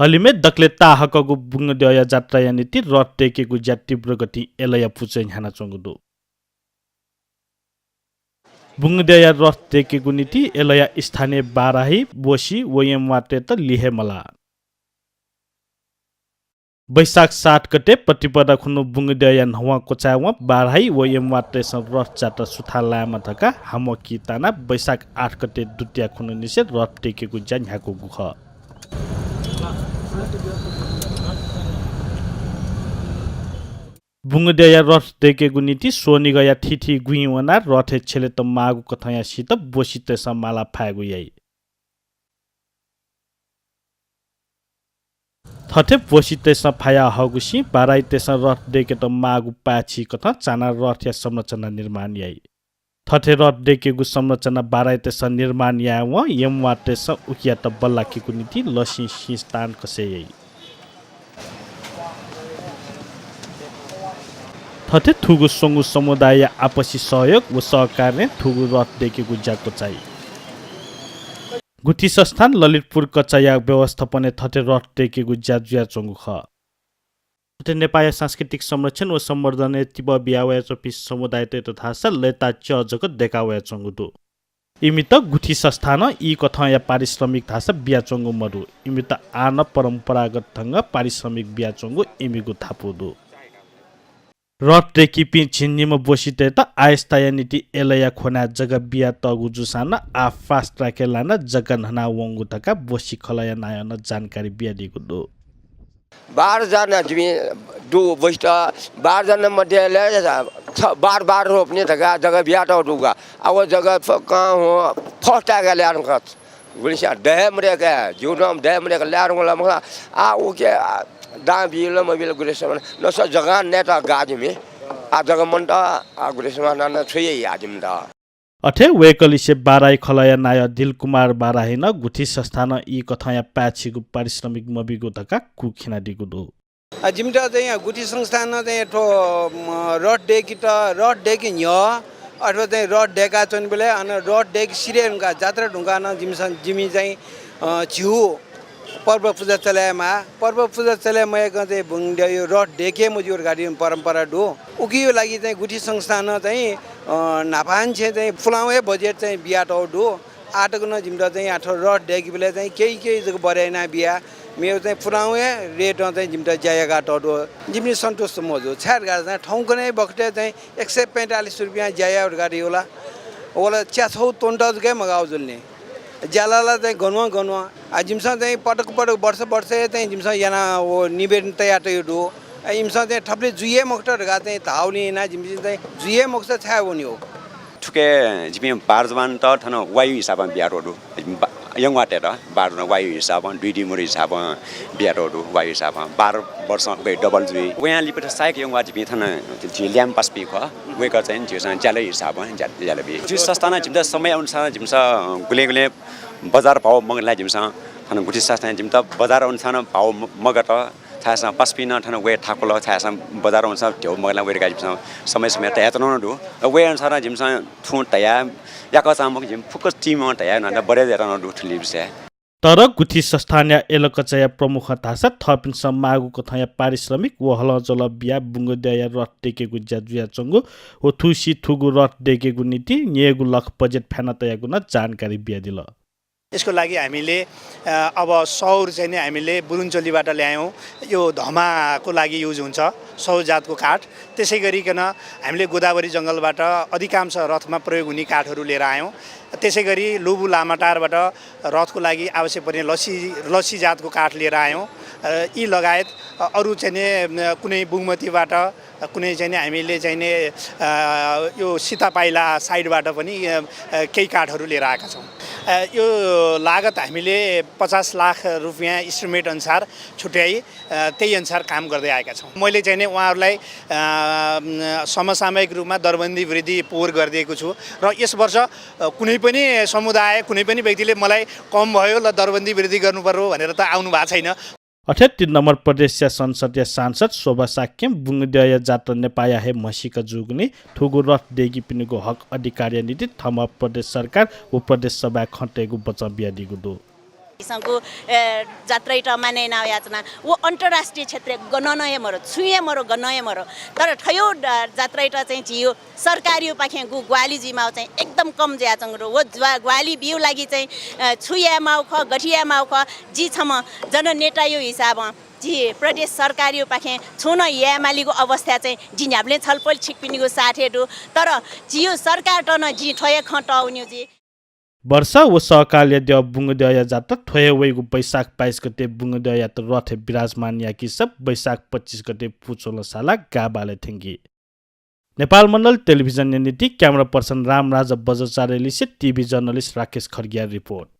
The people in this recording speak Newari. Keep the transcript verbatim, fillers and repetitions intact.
हलिमय् दकले ताःहाकःगु बुंगद्यःया जात्राया निंतिं रथ दय्केगु ज्या तीव्र गतिं एलया पुचय् न्ह्यानाच्वंगु दु। बुंगद्यःया रथ दय्केगु निंतिं एलया स्थानीय बाराही, बोसी व यमवातय्त लि हे मलाः। वैशाख सात गते प्रतिपदा खुन्हु बुंगद्यःया न्हवं क्वचाय्वं बाराही व यमवातय्सं रथ जात्रा सुथां लायेमा धकाः हाम्वः कितानाः वैशाख आठ गते दुतिया खुन्हुनिसें रथ दय्केगु ज्या न्ह्याकूगु खः। बुंगद्यःया रथ दय्केगु निंतिं स्वनिगःया थीथी गुँइ वनाः रथय् छ्यलेत माःगु कथंया सित बोसीतय्सं माला फायेगु याइ। थथे बोसीतय्सं फायाहःगुसिं बाराहीतय्सं रथ दय्केत माःगु पाय्छि कथं चानाः रथया संरचना निर्माण याइ। थथे रथ दय्केगु संरचना बाराहीतय्सं निर्माण यायेवं यमवातय्सं उकियात बल्लाकेगु निंतिं लसिं सिंस्तान कसे याइ। थथे थुगु स्वंगू समुदायया आपसी सहयोग व सहकार्यं थुगु रथ दय्केगु ज्या क्वचाइ। गुथि संस्थान ललितपुर कचाया व्यवस्थापनय् थथे रथ दय्केगु ज्या जुयाच्वंगु खः। थथे नेपाःया सांस्कृतिक संरक्षण व संवर्धनय् तिबः बियावयाच्वंपिं समुदायतय्त धाःसा लय्ताः च्यः जक दय्कावयाच्वंगु दु। इमित गुथि संस्थानं ई कथंया पारिश्रमिक धाःसा बियाच्वंगु मदु। इमित आः नं परम्परागत ढंगं पारिश्रमिक बियाच्वंगु इमिगु धापू दु। रथ दय्कीपिं झिंनिम्ह बोसीतय्त आयस्ताया निंतिं एलया ख्वनाय् जग्गा बियातःगु जूसां नं आः fast track-य् लानाः जग्गा न्हनावंगु धकाः बोसी खलःया नायः नं जानकारी बियादीगु दु। बाह्र जना जिमि दु बोसीत, बाह्र जना मध्ये लय् छ, बाह्र बाह्र रोपनी धकाः जग्गा बियातःगु दु का। आ व जग्गा फक्कं हँ फस्टाय् का ल्याः धुंकल। गुलिस्यां दये मदय्क, जिमिसं दये मदय्क ल्याः धुंकल मखु ला। आ उके, आ, दां बिल मबिल गुलिस्यां, नसा जग्गां नयेत गाः जिमि। आ जग्गा मन्त, आ गुलिस्यां नं छु याइ आ जिमित। अथे वय्कःलिसे बाराही खलःया नायः दिलकुमार बाराही नं गुथि संस्थानं ई कथंया पाय्छिगु पारिश्रमिक मबीगु धकाः कू खिनादीगु दु। अ, जिमित चाहिँ गुथि संस्थानं चाहिँ थ्व, म, रथ दय्केत, रथ दय्के न्ह्यः अथवा चाहिँ रथ दय्काच्वनेबलय् अन रथ दय्के सिधये धुंकाः, जात्रा धुंकाः नं जिमिसं, जिमि चाहिँ, अ, झिगू पर्व पुजा चले यायेमाः। पर्व पुजा चले मयाकं चाहिँ बुंगद्यःया रथ दय्के मज्यू धकाः परम्परा दु। उकिया लागि चाहिँ गुथि संस्थानं चाहिँ, अ, न्हापांनिसें चाहिँ पुलांगु हे budget चाहिँ बियातःगु दु। आः तक नं जिमित चाहिँ आः थ्व रथ दय्केबलय् चाहिँ केही केही जक बढे याना बिया, मेगु चाहिँ पुलांगु हे rate-ं चाहिँ जिमित ज्या याकातःगु दु। जिमि सन्तुष्ट मजू, छाय् धकाः चाहिँ थौंकन्हय् बखतय् चाहिँ एक सय पैंतालिस रुपियाँ ज्या यायेगु धकाः धइगु ला, व ला च्याछौ त्वन्त जक हे मगाःगु जुल नि। ज्याला ला चाहिँ गनं गनं। आ, जिमिसं चाहिँ पटक पटक वर्ष वर्ष हे चाहिँ जिमिसं याना व निवेदन तयातयागु दु। आ, इमिसं चाहिँ थुबलय् जुइ हे मखुत धकाः चाहिँ धाःगुलिं यानाः जिमिसं चाहिँ जुइ हे मखुसा छाय् वनेगु। थुके जिपिं बाह्र जवानत थन वायु हिसाबं बियातःगु दु। बा-, यंगवातय्त बाह्र जना वायु हिसाबं, दुई दुई मुरी हिसाबं बियातःगु दु, वायु हिसाबं। बाह्र वर्ष उकी double जुइ। वयां लिपा सायक यंगवा जिपिं थन झी ल्याय्म्ह पासापिं खः। वय्कः चाहिँ झीसं ज्याला हिसाबं ज्या-, ज्याला बी। झी संस्थानं जिमित समय अनुसार जिमिसं गुलें गुलें बजार भाव मगानाः जिमिसं थन गुथि संस्थानं जिमित बजार अनुसार भाव म-, मगात। छाय्‌धाःसा पासापिं नं थन वये थाकुल, छाय्‌धाःसा बजार अनुसार ध्यबा मगानाः वये धकाः जिमिसं समय समय तयातःगु नं दु। वये अनुसार जिमिसं थुं तयाः याकःचां मखु, जिमि फुक्क team-ं तयाः नं बढे यात नं दु थुलि विषय। तर गुथि संस्थानया एलकचाया प्रमुखं धाःसा थःपिन्सं माःगु कथंया पारिश्रमिक व हलंज्वलं बियाः बुंगद्यःया रथ दय्केगु ज्या जुयाच्वंगु व थुसी थुगु रथ दय्केगु निंतिं न्यय्गू लख budget फ्याना तयागु नं जानकारी बियादिल। यसको लागि हामीले, अ, अब सौर चाहिँ नि हामीले बुरुन्चोलीबाट ल्यायौँ। यो धमाको लागि use हुन्छ, सौर जातको काठ। त्यसै गरिकन हामीले गोदावरी जङ्गलबाट अधिकांश रथमा प्रयोग हुने काठहरू लिएर आयौँ। त्यसै गरी लुबु लामाटारबाट रथको लागि आवश्यक पर्ने लसी, लसी जातको काठ लिएर आयौँ। अ, यी लगायत, अ, अरू चाहिँ नि, अ, कुनै बुंगमतीबाट कुनै चाहिँ नि हामीले चाहिँ नि, अ, यो सीतापाइला side-बाट पनि, अ, अ, केही काठहरू लिएर आएका छौँ। अ, यो लागत हामीले पचास लाख रुपियाँ estimate अनुसार छुट्याई, अ, त्यही अनुसार काम गर्दै आएका छौँ। मैले चाहिँ नि उहाँहरूलाई, अ, समसामयिक रूपमा दरबन्दी वृद्धि पोहोर गरिदिएको छु र यस वर्ष, अ, कुनै पनि समुदाय, कुनै पनि व्यक्तिले मलाई कम भयो ल दरबन्दी वृद्धि गर्नुपर्‍यो भनेर त आउनु भएको छैन। अथे तीन नम्बर प्रदेशया संसदया सांसद शोभा शाक्यं बुंगद्यःया जात्रा नेपाःया हे म्हसीका जूगुलिं थुगु रथ दय्कीपिनिगु हक अधिकारया निंतिं थम्हं प्रदेश सरकार व प्रदेश सभाय् खँ तयेगु बचं बियादीगु दु। झीसं गु जात्राइत माने यानाव याचना व अन्तर्राष्ट्रिय क्षेत्रय् गनं हे मरु, छुं हे मरु, गनं हे मरु। तर थ्व जात्राइत चाहिँ झीयो सरकारयोपाखें गु ग्वाहालि जुइमाव चाहिँ एकदम कम जुयाच्वंगु दु। व ग्वाहालि बियु लागि चाहिँ छु यायेमाव खः, गथे यायेमाव खः, जि छम्ह जननेतायो हिसाबं झी प्रदेश सरकारयोपाखें छुं नं यायेमालीगु अवस्था चाहिँ जि न्ह्याबलें छलपोल छिकपिनिगु साथय् दु। तर झीयो सरकारत नं जिं थ्व हे खँ तःवन्यु जुइ। वर्षा व सहकालया द्यः बुंगद्यःया जात्रा थ्व हे वइगु वैशाख बाइस गते बुंगद्यःयात रथय् विराजमान याकीसं वैशाख पच्चिस गते पुचोल साला गाःबालय् थ्यंकी। नेपाल मण्डल टेलिभिजनया निंतिं camera person रामराज बज्राचार्यलिसे TV journalist राकेश खड्गीया report।